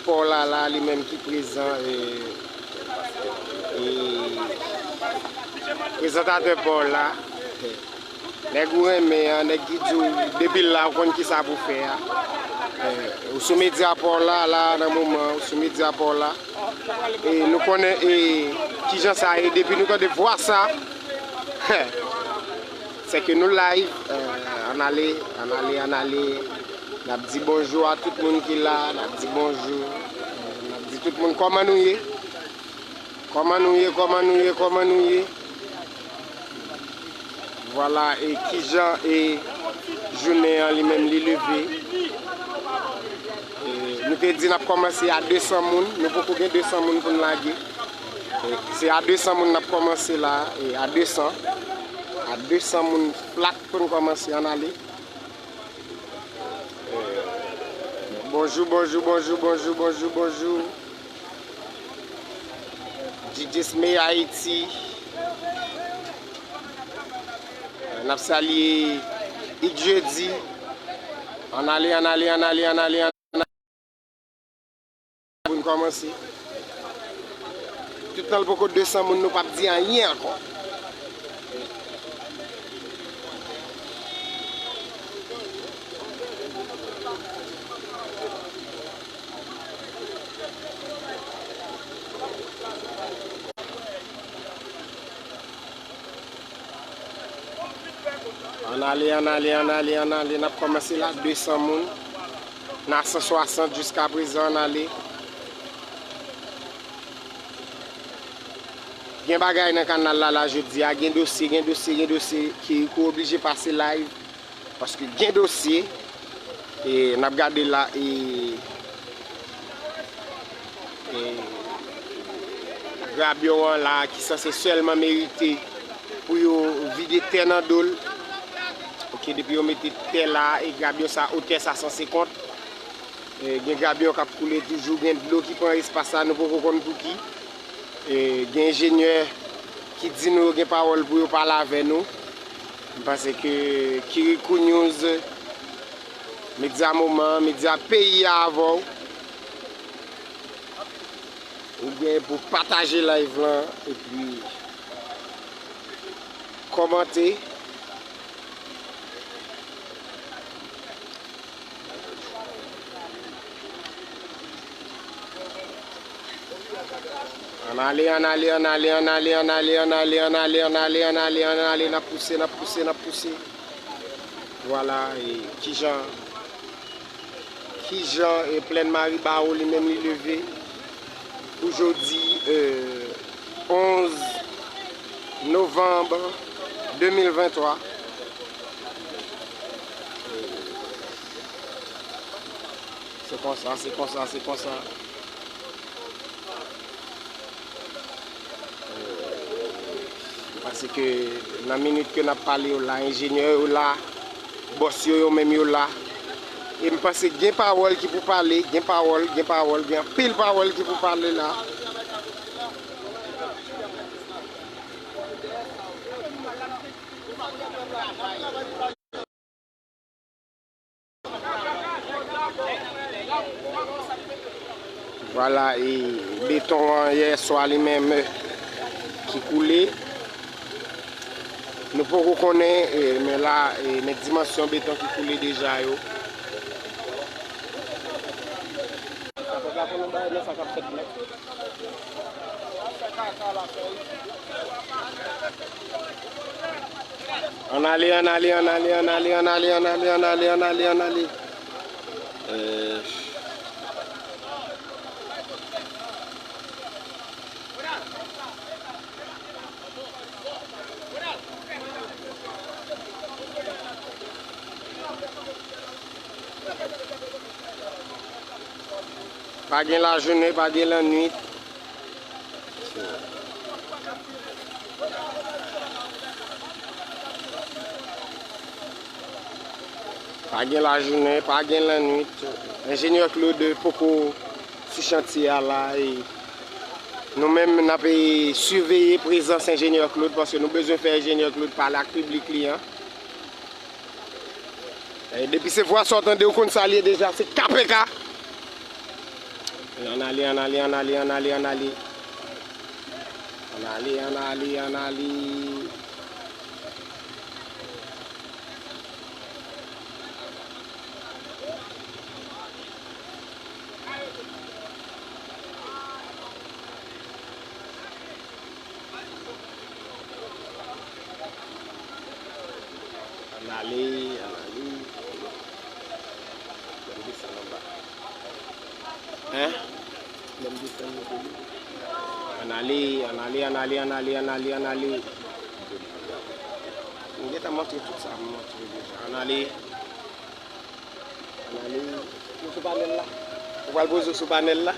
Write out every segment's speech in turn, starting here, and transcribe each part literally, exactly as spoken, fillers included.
Paul la, la, li menm ki prezan, e, e, prezantatè Paul la. Nèg ou renmen an, nèg ki di w depi l la, ou konn ki sa pou fè a. E, ou sou medya Paul la, la, nan moman, ou sou medya Paul la. E nou konnen, e, kijan sa ye, depi nou tande vwa sa, se ke nou live, e, ann ale, ann ale, ann ale. N ap di bonjou a tout moun ki la, n ap di bonjou, e, n ap di tout moun kòman nou ye. Kòman nou ye, kòman nou ye, kòman nou ye? Vwala, e kijan e jounen an li menm li leve. E, nou te di n ap kòmanse a de san moun, nou poko gen de san moun pou n lage. E, se a de san moun n ap kòmanse la, e, a de san. A de san moun flat pou n kòmanse, ann ale. E, bonjou, bonjou, bonjou, bonjou, bonjou, bonjou. D J Smay Haiti. N ap salye Ig Jeudi. Ann ale, ann ale, ann ale, ann ale, ann ale. Pou n kòmanse. Tout tan l poko de san moun, nou p ap di anyen ankò. Ann ale, ann ale, ann ale, ann ale. N ap kòmanse la, de san moun. N a san swasant jiskaprezan, ann ale. Gen bagay nan kanal la, la, jodi a. Gen dosye, gen dosye, gen dosye ki, ki oblije pase live. Paske gen dosye, e n ap gade la, e, e, grabyon an la, ki sanse sèlman merite pou yo vide tè nan do l. Oke, depi yo mete tè la, e grabyon sa, otè sa san senkant. E, gen grabyon k ap koule toujou, gen dlo ki pran espas la, nou poko konn pou ki. E, gen enjenyè ki di nou yo gen pawòl pou yo pale avè nou. M panse ke Kirikou News, medya moman, medya peyi a avè w. Ou gen pou pataje live lan epi kòmante. Ann ale, ann ale, ann ale, n ap pouse, n ap pouse, n ap pouse. Vwala, e kijan, kijan, e, Plèn Maribawo li menm li leve pou jodi, e, onz novanm de mil venntwa. Se konsa, se konsa, se konsa. Paske nan minit ke n ap pale yo la, enjenyè yo la, bòs yo, yo menm yo la. E m panse gen pawòl ki pou pale, gen pawòl, gen pawòl, gen anpil pawòl ki pou pale la. Vwala, e beton an yè swa li menm ki koule. Nou poko konnen, e, men la, e, men dimansyon beton ki koule deja yo. Ann ale, ann ale, ann ale, ann ale, ann ale, ann ale, ann ale, ann ale. Eh. Pa gen lajounen, pa gen lannwit. Pa gen lajounen, pa gen lannwit. Enjenyè Claude poko sou chantye a la. E nou menm, n ap, e, siveye prezans Enjenyè Claude, paske nou bezwen fè Enjenyè Claude pale ak piblik li an. E depi se vwa sa w tande, w konn sa l ye deja, se K P K. Ann ale, ann ale, ann ale, ann ale, ann ale. Ann ale, ann ale, ann ale. Ann ale, ann ale. Ann desann anba. Hein? Ann ale, ann ale, ann ale, ann ale, ann ale, ann ale. M gentan montre tout sa, m montre deja. Ann ale. Ann ale. Ou sou panèl la? Ou pral poze w sou panèl la?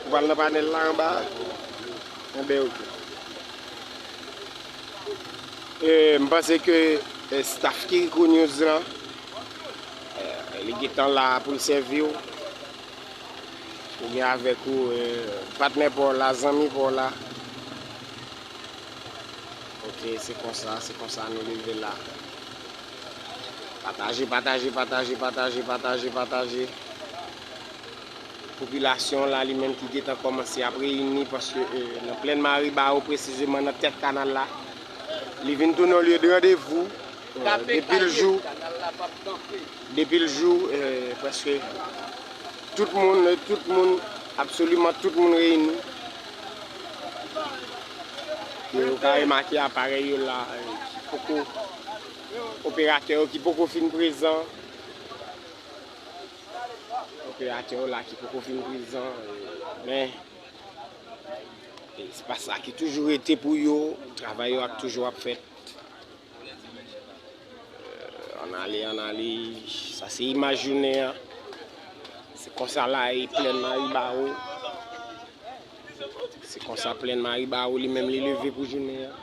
Ou pral nan panèl la anba a? Enben, oke. E, m panse ke, e, staff Kiriko News lan, e, li gentan la pou l sèvi w. Ou gen avèk ou, e, patnè pa w la, zanmi pa w la. Oke, se konsa, se konsa nou leve la. Pataje, pataje, pataje, pataje, pataje, pataje. Popilasyon la, li menm ki gentan kòmanse ap reyini, paske, e, nan Plèn Maribawo, presizeman nan tèt kanal la, li vin tounen yon lye de randevou, e, depi l jou, depi l jou, e, prèske tout moun, tout moun, absoliman tout moun reyini. E ou ka remake aparèy yo la, e, ki poko, operatè yo ki poko fin prezan. Operatè yo la ki poko fin prezan, e, men, e, espas la ki toujou rete pou yo, travay yo ap toujou ap fèt. E, ann ale, ann ale, sa se imaj jounen an. Se konsa la, e Plèn Maribawo. Se konsa Plèn Maribawo li menm li leve pou jounen an.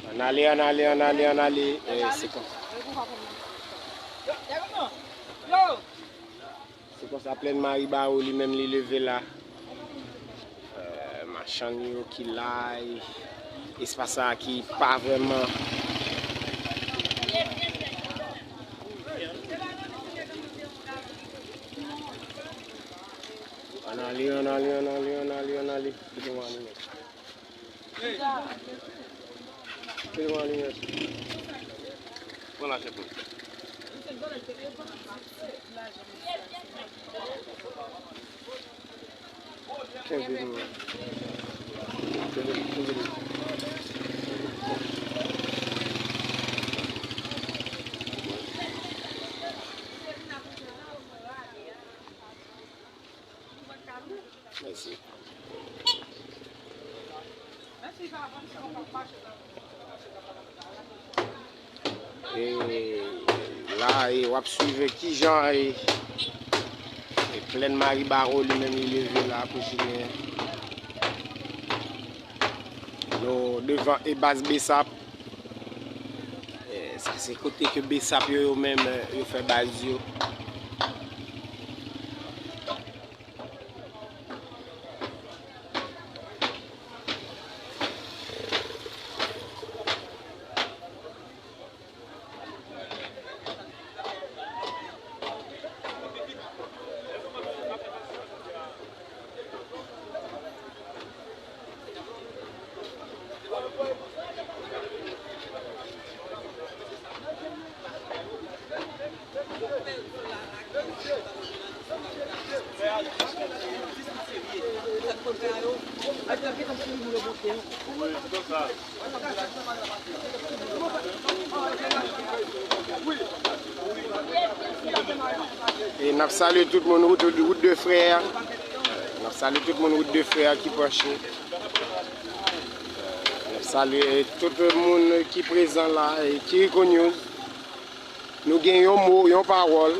Ann ale, ann ale, ann ale, ann ale. E, se konsa. Se konsa Plèn Maribawo li menm li leve la. E, machann yo ki la, e, espas sa ki pa vrèman. Ann ale, ann ale, ann ale, ann ale, ann ale. Kite w ale. Pran limyè. Pran lajan pou li. Kenbe nou. Kenbe, kenbe li. Mèsi. E la, e w ap swiv kijan, e, e Plèn Maribawo li menm li leve la pou jounen. Nou devan e baz BSAP. E sa se kote ke BSAP yo, yo menm, e, yo fè baz yo. E n ap salye tout moun wout, wout de frè a. N ap salye tout moun wout de frè a ki panche. N ap salye tout moun ki prezan la, e Kiriko News. Nou gen yon mo, yon pawòl.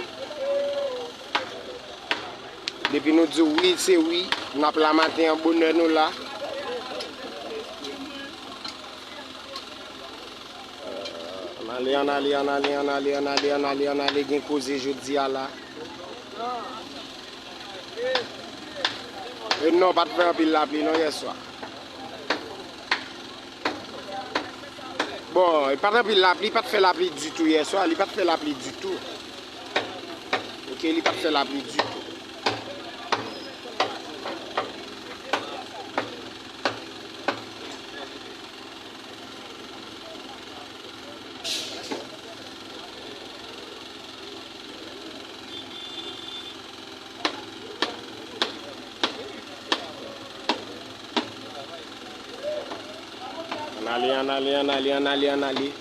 Depi nou di wi, se wi. N ap la maten an, bonè nou la. Ann ale, ann ale, ann ale, ann ale, ann ale, ann ale, ann ale, gen koze jodi a la. E non, pa t fè anpil lapli non yèswa. Bon, e pa t anpil lapli, pa t fè lapli ditou yèswa, li pa t fè lapli ditou. Ok, li pa t fè lapli ditou. Ann ale, ann ale, ann ale, ann ale, ann ale.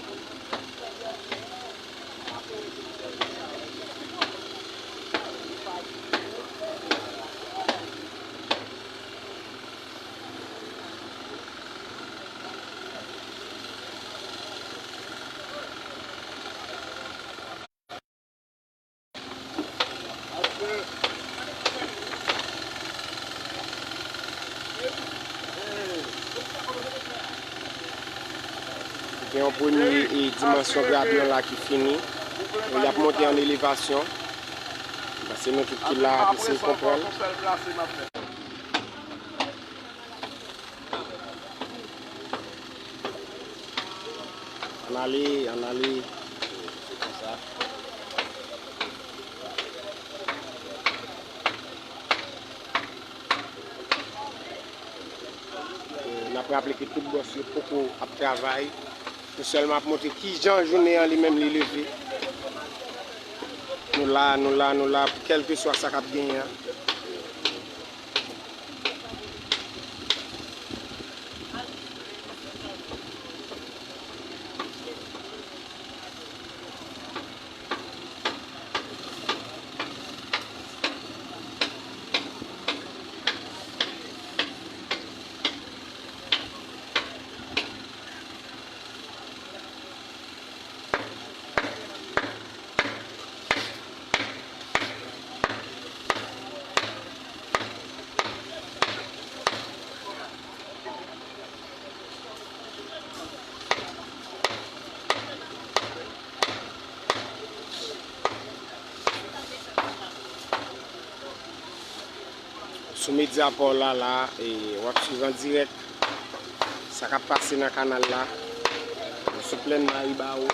Gen yon premye, e, dimansyon gradyon la ki fini. E y ap monte an elevasyon. Paske nou tout ki la ap eseye konprann. Ann ale, ann ale. Se konsa. E, n ap raple ke tout bòs yo poko ap travay. Nou sèlman ap montre kijan jounen an li menm li leve. Nou la, nou la, nou la pou kèlkeswa sa k ap genyen an. Sou medya pa w la, la, e, w ap swiv an dirèk sa k ap pase nan kanal la. Nou sou plèn Maribawo.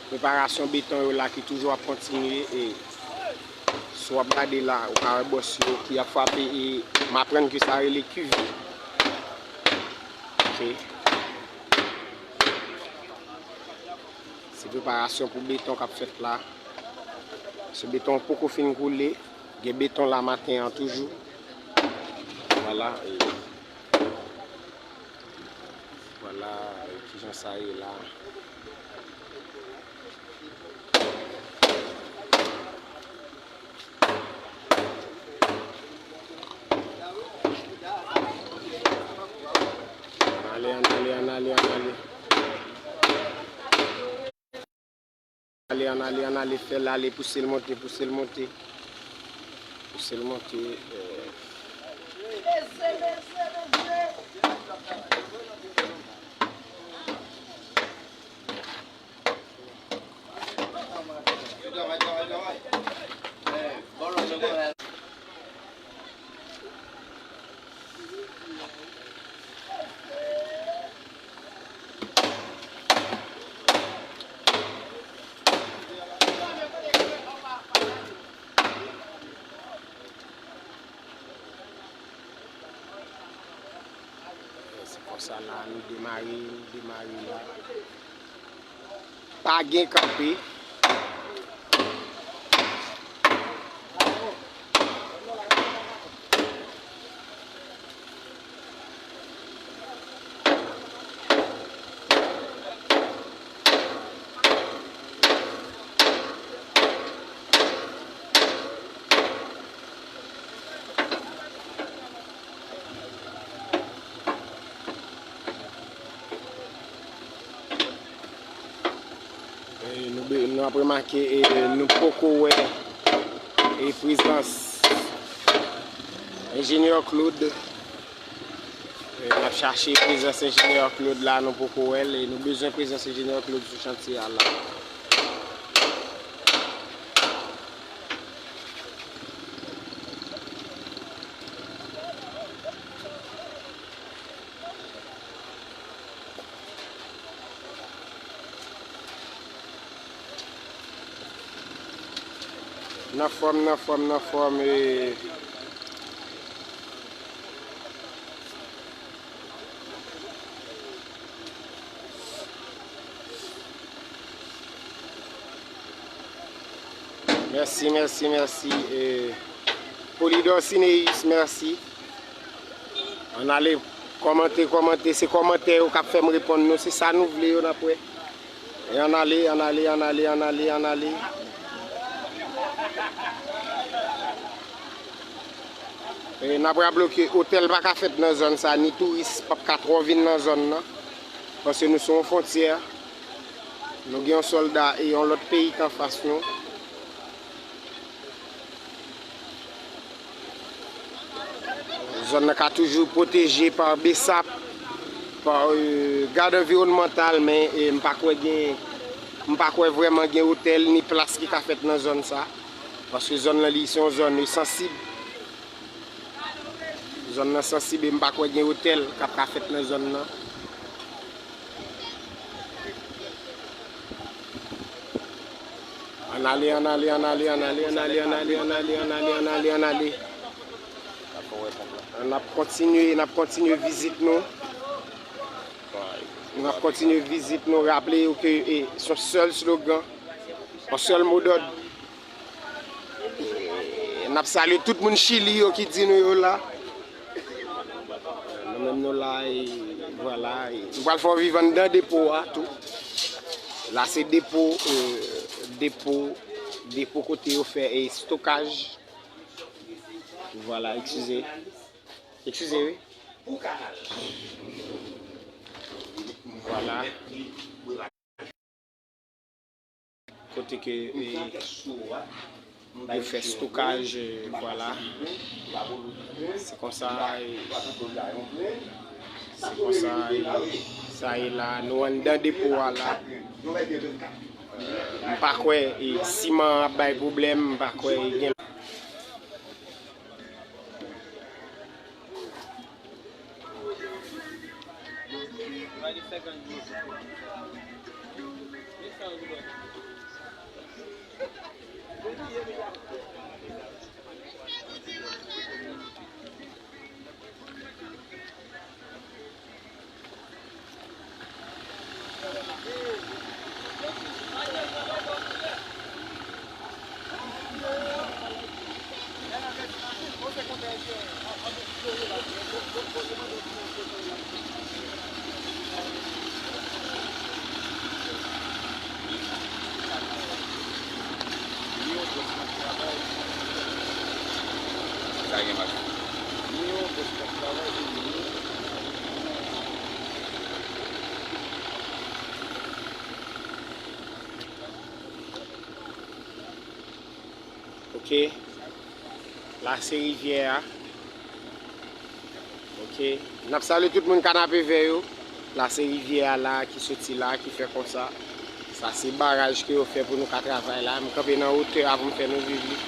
Preparasyon beton yo la ki toujou ap kontinye. E si w ap gade la, ou ka wè bòs yo ki ap frape, e m aprann ke sa rele kuvi. Ok. Se preparasyon pou beton k ap fèt la. Se beton poko fin koule. Gen beton la maten an toujou. Vwala, e, vwala, e, kijan sa ye la. Ann ale, ann ale, ann ale, ann ale. Ale, ann ale, ann ale, fè l ale, pouse l monte, pouse l monte. Pouse l monte, e. Se konsa la, nou demare, nou demare la. Pa gen kanpe. E, nou be-, nou ap remake, e, nou poko wè, e, prezans enjenyè Claude. E, n ap chache prezans enjenyè Claude la, nou poko wè l, e nou bezwen prezans enjenyè Claude sou chantye a la. Nan fòm, nan fòm, nan fòm, e. Mèsi, mèsi, mèsi. E, Polydor Cineus, mèsi. Ann ale, kòmante, kòmante. Se kòmantè yo k ap fè m reponn nou. Se sa nou vle yo, n ap wè. E ann ale, ann ale, ann ale, ann ale, ann ale. E n ap raple ke otèl pa ka fèt nan zòn sa, ni touris p ap ka twò vin nan zòn nan. Paske nou sou yon fwontyè. Nou gen yon sòlda e yon lòt peyi k anfas nou. Zòn nan ka toujou pwoteje pa BSAP, pa, e, gad anviwònmantal, men, e, m pa kwè gen, m pa kwè vrèman gen otèl ni plas ki ka fèt nan zòn sa. Paske zòn nan, li se yon zòn, e, sansib. Zòn nan sansib e m pa kwè gen otèl k ap ka fèt nan zòn nan. Ann ale, ann ale, ann ale, ann ale. N ap kontinye, n ap kontinye vizit nou. N ap kontinye vizit nou. Raple yo ke, e, se yon sèl slogan, yon sèl modòd. E, n ap salye tout moun Chili yo ki di nou yo la. Nou menm nou la, e, vwala, e, nou pral fè yon viv anndan depo a tou. La se depo, e, depo, depo kote yo fè, e, estokaj. Vwala, eskize. Eskize, wi. Vwala. Kote ke, e, yo fè stokaj, e, vwala. Se konsa, e, se konsa, e, sa ye la. Nou anndan depo a la. M pa kwè, e, siman an ap bay pwoblèm, m pa kwè, e, gen. Sa gen mache. Ok. La se rivyè a. Ok. N ap salye tout moun Kanapevè yo. La se rivyè a la ki soti la, ki fè konsa. Sa se baraj ke yo fè pou nou ka travay la. M kanpe nan wotè a pou m fè nou viv li.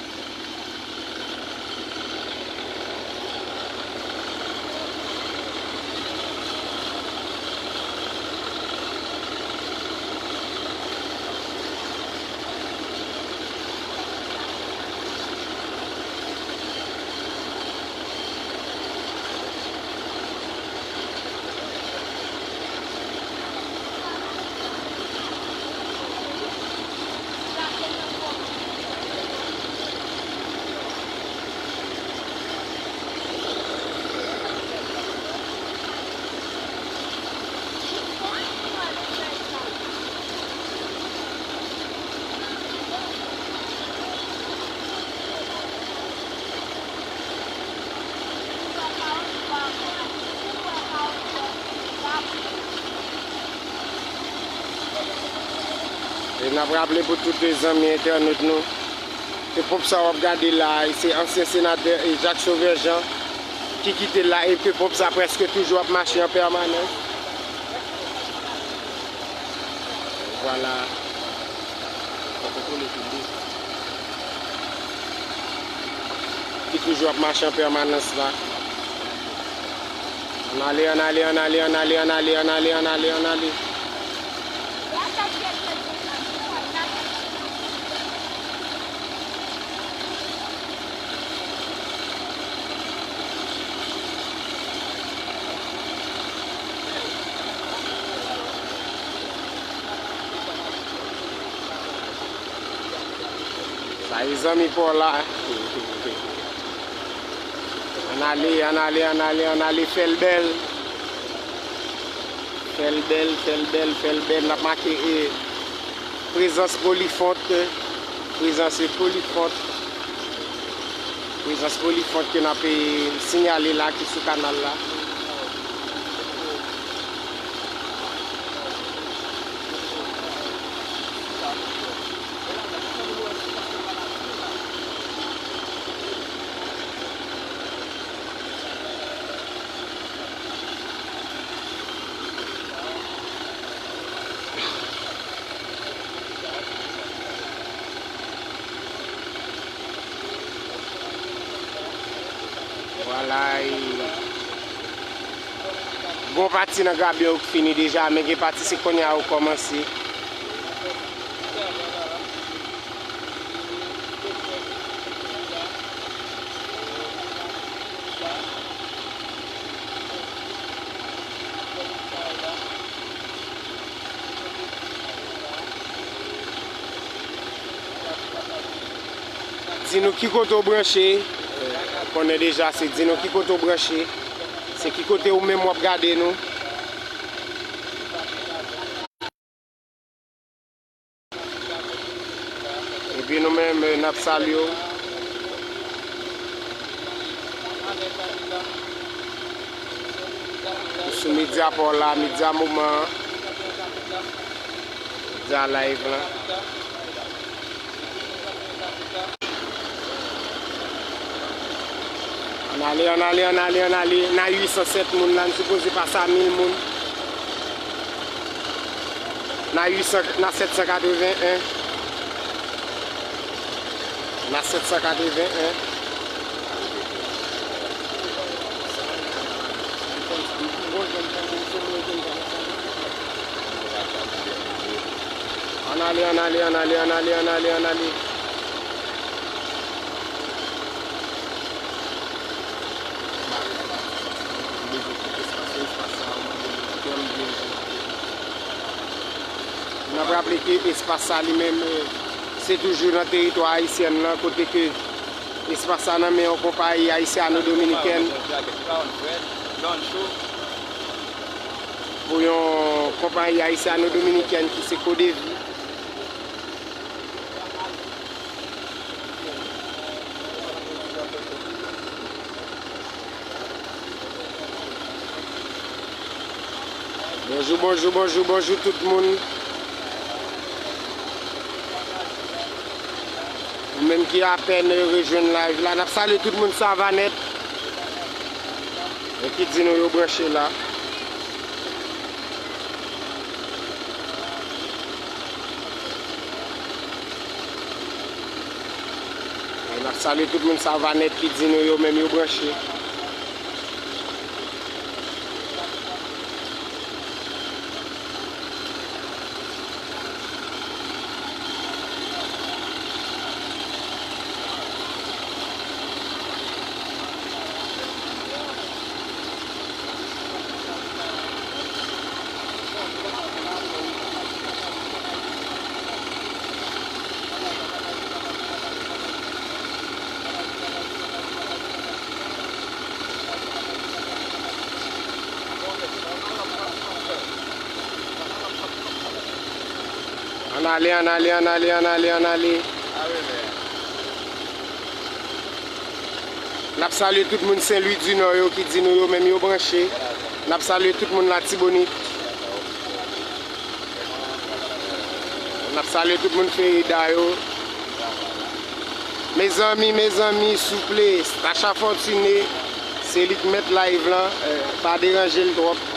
E n ap raple pou tout zanmi entènot nou, ke ponp sa w ap gade la, se ansyen senatè, e, Jacques Sauveur Jean ki kite l la, e ke ponp sa prèske toujou ap mache an pèmanans. Vwala. Fò kontwole tou li. Ki toujou ap mache an pèmanans la. Ann ale, ann ale, ann ale, ann ale, ann ale, ann ale, ann ale, ann ale. Mezanmi, pa w la. Ann ale, ann ale, ann ale, ann ale, fè l bèl. Fè l bèl, fè l bèl, fè l bèl. N ap make, e, prezans Polifont, prezans Polifont, prezans Polifont ke n ap, e, sinyale la, ki sou kanal la. Vwala, e, gon pati nan grabyen yo ki fini deja, men gen pati se kounye a yo kòmanse. Di nou ki kote w branche. Konnen deja, se di nou ki kote w branche. Se ki kote ou menm w ap gade nou. Epi nou menm, n ap salye w. Ou sou medya pa w la, medya moman an. Medya live lan. Ann ale, ann ale, ann ale, ann ale. N a uit san sèt moun la, n sipoze pase a mil moun. N a uit san, n a sèt san katreven en. N a sèt san katreven en. Ann ale, ann ale, ann ale, ann ale, ann ale, ann ale. N ap raple ke espas sa li menm, eh, se toujou nan teritwa ayisyèn nan, kote ke espas sa nan men yon konpayi ayisyano-dominikèn. Pou yon konpayi ayisyano-dominikèn ki se Kodevi. Bonjou, bonjou, bonjou, bonjou tout moun. Ou menm ki apèn rejwenn live la, n ap salye tout moun Savanèt. E ki di nou yo branche la. E n ap salye tout moun Savanèt ki di nou yo menm yo branche. Ann ale, ann ale, ann ale, ann ale, ann ale. N ap salye tout moun Sen Lwi di Nò yo ki di nou yo menm yo branche. N ap salye tout moun Latibonit. N ap salye tout moun Ferida yo. Mezanmi, mezanmi, souple, Stacha Fortuné, se li k mèt live lan, eh, pa deranje l twòp.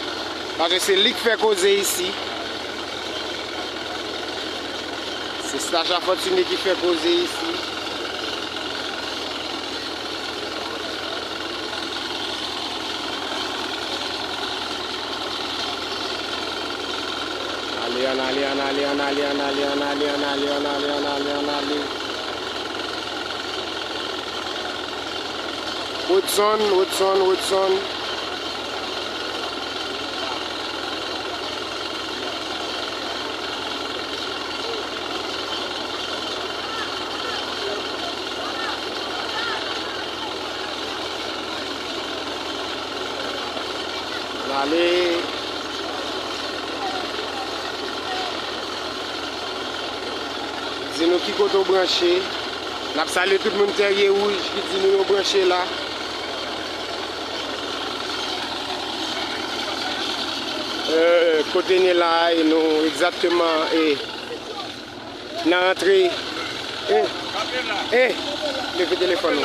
Paske se li k fè koze isi. Se Stacha Fortuné ki fè koze isi. Ale, ann ale, ann ale, ann ale, ann ale, ann ale, ann ale, ann ale, ann ale, ann ale, ann ale. Rodson, Rodson, Rodson. Ale. Di nou ki kote w branche. N ap salye tout moun Tèrye Wouj ki di nou yo branche la. Euh, kote n ye la, e nou egzakteman, e nan rantre. Eh, eh, leve telefòn ou.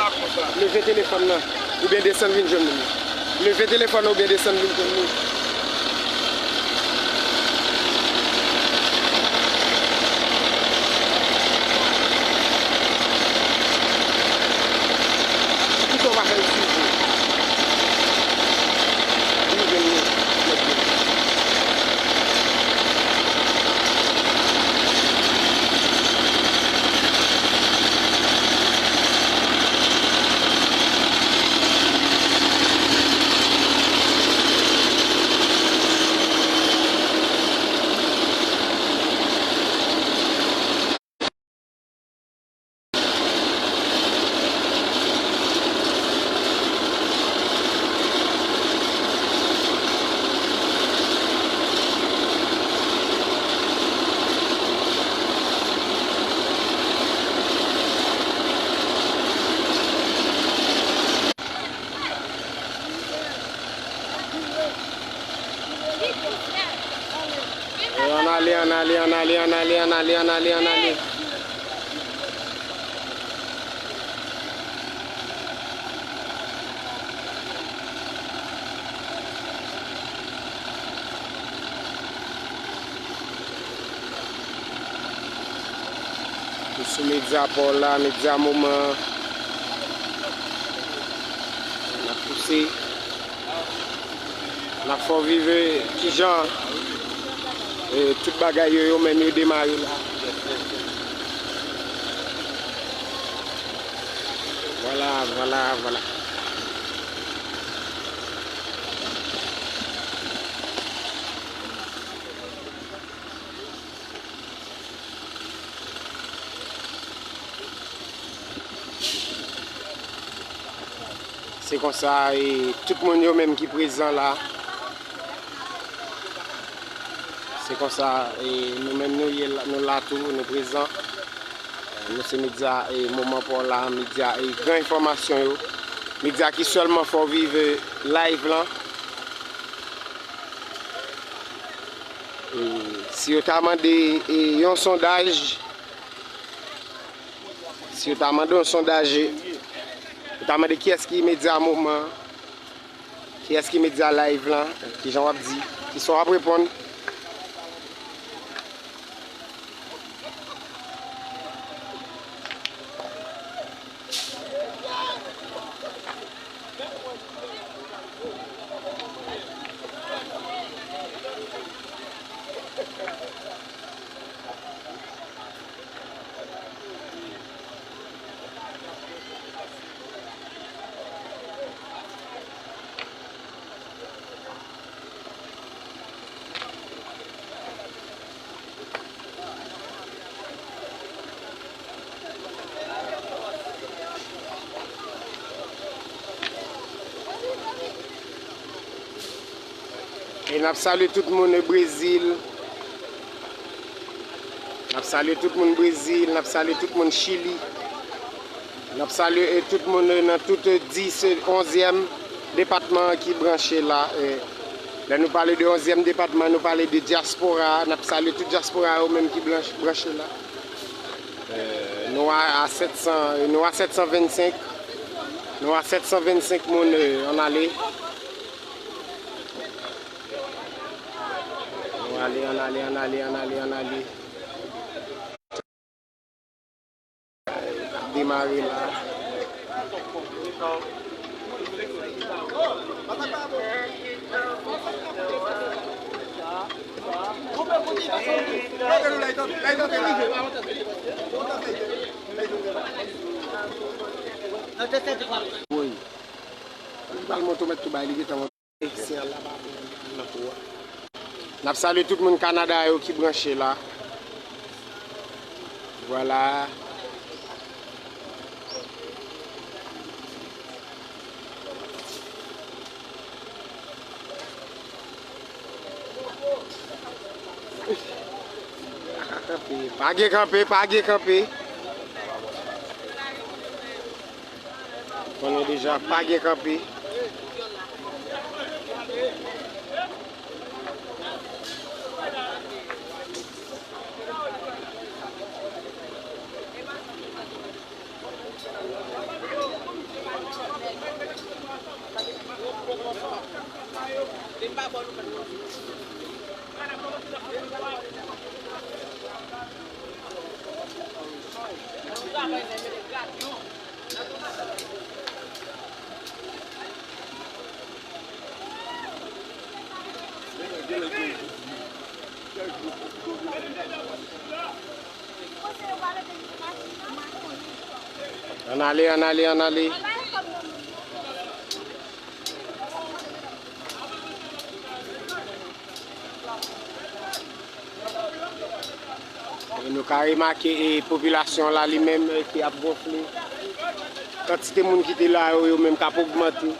Leve telefòn nan. Oubyen desann vin jwenn nou. Leve telefòn ou oubyen desann vin jwenn nou. Poukisa w pa fè l swiv ou? Vin jwenn nou. Ann ale, ann ale, ann ale, ann ale, ann ale, ann ale, ann ale. Nou sou medya pa w la, medya moman. N ap pouse. N ap fè w viv kijan, e, tout bagay yo, yo menm yo demare la. Vwala, vwala, vwala. Se konsa, e, tout moun yo menm ki prezan la. Se konsa, e, nou menm nou ye la, nou la tou, nou prezan. Nou se medya, e, moman pa w la, medya, e, gran enfòmasyon yo. Medya ki sèlman fè w viv, e, live lan. E, si yo ta mande, e, yon sondaj, si yo ta mande yon sondaj, yo ta mande kiyès ki medya moman, kiyès ki medya live lan, kijan w ap di, kisa w ap reponn? E n ap salye tout moun Brezil. N ap salye tout moun Brezil, n ap salye tout moun Chili. N ap salye, e, tout moun, e, nan tout, e, dis, e, onzyèm depatman ki branche la, e, lè nou pale de onzyèm depatman, nou pale de dyaspora. N ap salye tout dyaspora yo menm ki branch-, branche la. E, nou a, a sèt san, e, nou a sèt san vennsenk. Nou a sèt san vennsenk moun, e, ann ale. Ann ale, ann ale, ann ale, ann ale, ann ale. Demare la. Woy. Bal moto mèt tou bay li gentan. N ap salye tout moun Kanada yo ki branche la. Vwala. Pa gen kanpe, pa gen kanpe. Konnen deja, pa gen kanpe. Ann ale, ann ale, ann ale. E nou ka remake, e, popilasyon la li menm, e, ki ap gonfle. Kantite moun ki te la yo, yo menm k ap ogmante.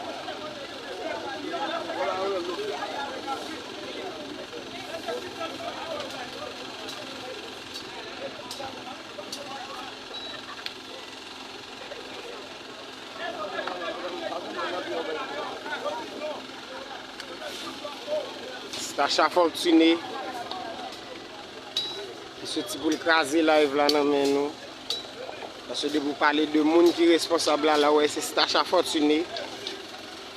Stacha Fortuné ki soti pou l kraze live la nan men nou. Paske depi w pale de moun ki responsab la, la w wè se Stacha Fortuné.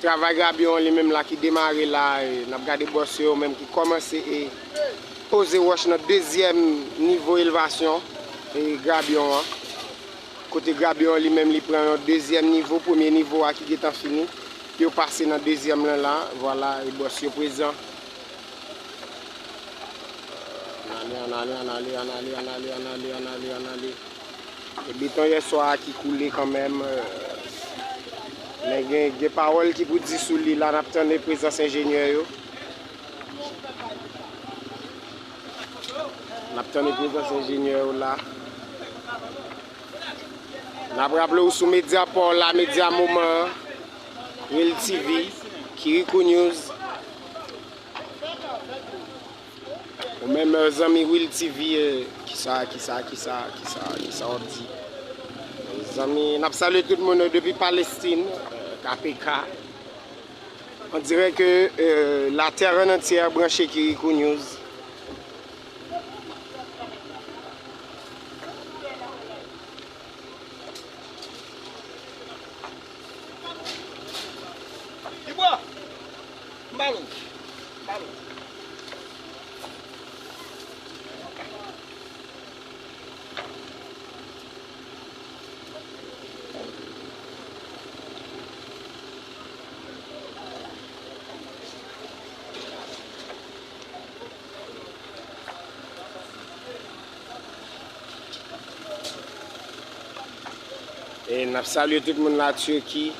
Travay Grabyon an li menm la ki demare la, e, n ap gade bòs yo menm ki kòmanse e poze wòch nan dezyèm nivo elevasyon, e, Grabyon an. Kote Grabyon an li menm li pran yon dezyèm nivo, premye nivo a ki gentan fini, pou yo pase nan dezyèm lan la, vwala, e bòs yo prezan. Ann ale, ann ale, ann ale, ann ale, ann ale, ann ale, ann ale, ann ale, ann ale. E beton yèswa a ki koule kanmenm, e, men gen, gen pawòl ki pou di sou li la, n ap tann prezans enjenyè yo. N ap tann prezans enjenyè yo la. N ap raple w sou medya pa w la, medya moman an, Real T V, Kirikou News. Ou menm, e, zanmi Real T V, e, kisa, kisa, kisa, kisa, kisa w ap di? Zanmi, n ap salye tout moun, e, depi Palestine, e, K P K. On dirait que, euh, la terre en entière branche Kirikou News. Kibwa! M ba nou. M ba nou. E n ap salye tout moun la Turquie.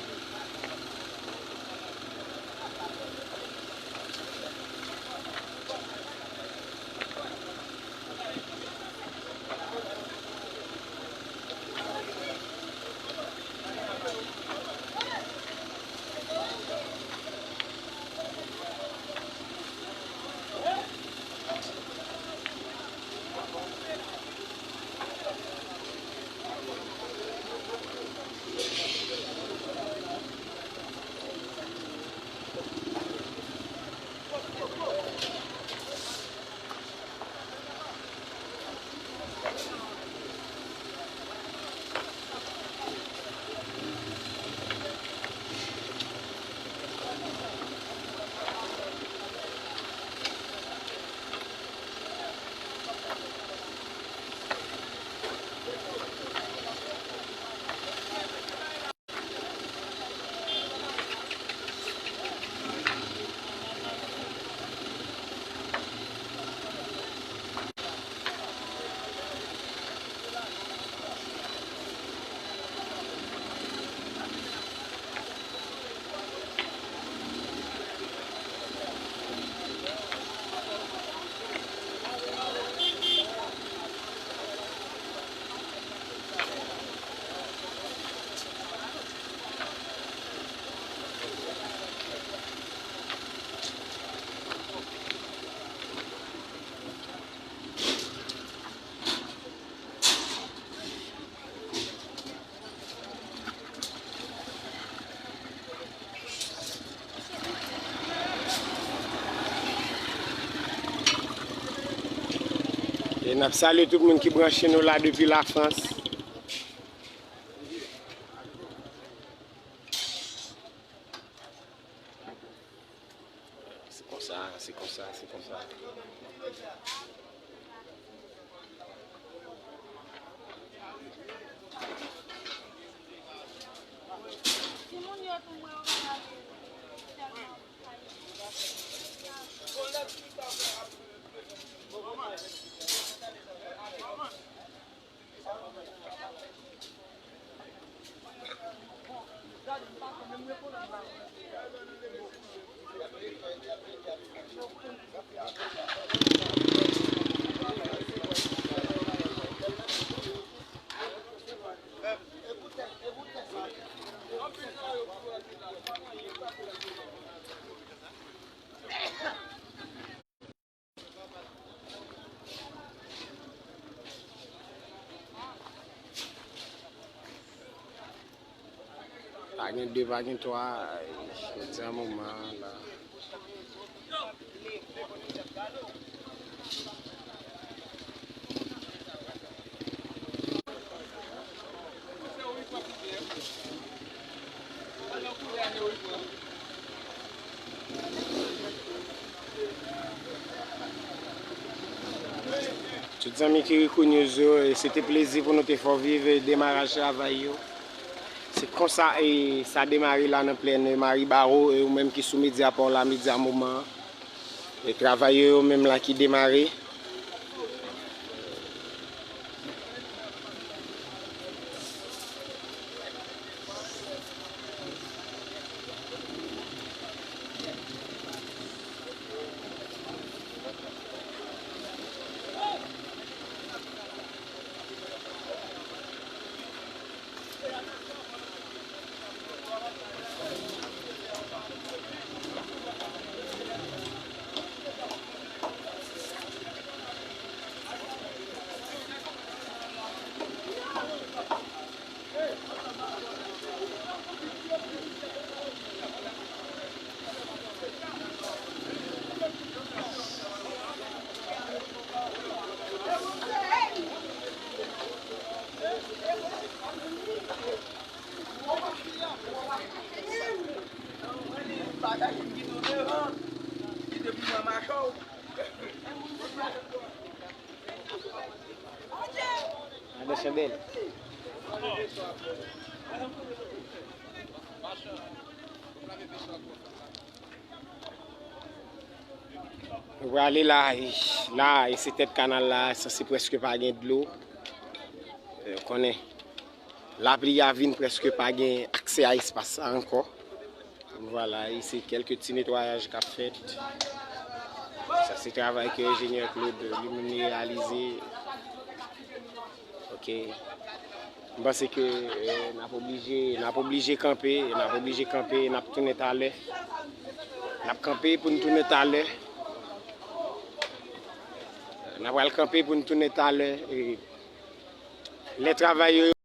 E n ap salye tout moun ki branche nou la depi Lafrans. Se konsa, se konsa, se konsa. Pa gen de, pa gen twa, jodi a moman an la. Tout zanmi ki Rico News yo, e se te plezi pou nou te fè w viv, e, demaraj travay yo. Se konsa, e, sa demare la nan plèn, e, Maribawo, e, ou menm ki sou medya pa w la, medya moman an. E travay yo, yo menm la ki demare. Nou prale la, e, la, e se tèt kanal la, sanse prèske pa gen dlo. E, konnen, lapli a vin, prèske pa gen aksè a espas sa ankò. Vwala, e se kèlke ti netwayaj k ap fèt. Sa se travay ke enjenyè Claude li menm li reyalize. Ok. M panse ke, eh, n ap oblije, n ap oblije kanpe, n ap oblije kanpe, n ap tounen talè. N ap kanpe pou n tounen talè. N ap pral kanpe pou n tounen talè. E lè travay yo